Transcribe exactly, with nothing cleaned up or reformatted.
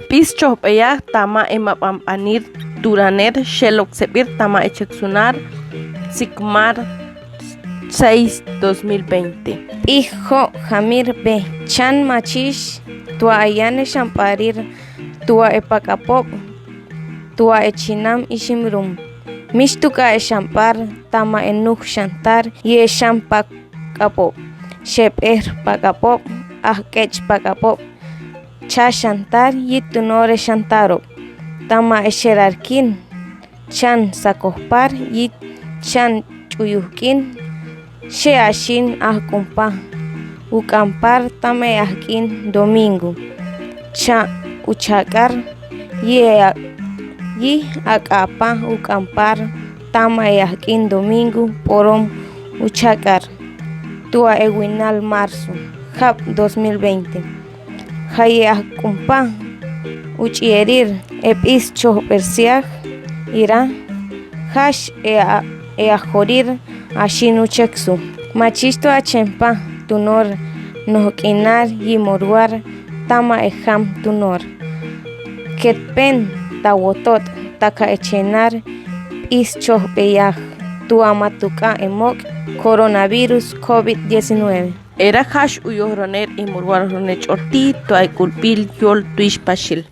P'is chojb'eyaj tama emabanbanir turaner xeloksebir tama echeksunar, Sikmar seis, dos mil veinte. P'ij jo' jamir b'e. Chan machix tua ayan exanb'arir tua epak'apob, tua echinam iximrum. Mixtuka' exanb'ar tama enuj xantar yi exan pak'apob, xeb'er pak'apob, ajk'ech' pak'apob, cha xantar yi tunor exantarob, tama exerarkin, chan sakojpar yi chan ch'uyujk'in. Xe axin ajk'unpa uk'ampar tama e ajk'in domingo, cha uchak'ar yi, yi ak'apa uk'ampar tama e ajk'in domingo p'orom uchak'ar tua ewinal marzo, jab' dos mil veinte. Jayi ajk'unpa uch'eyarir e p'is chojb'eyaj ira, jax e a-, e ajorir axin ucheksu. Machix tua achempa tunor nojk'inar yi moruar tama ejam tunor, ketpen ta wotot taka echenar p'is chojb'eyaj tua matuk'a' emok' coronavirus covid diecinueve. Era jax uyojroner i moruarone ch'ol ti' tua ek'ulbil yol twixpaxil.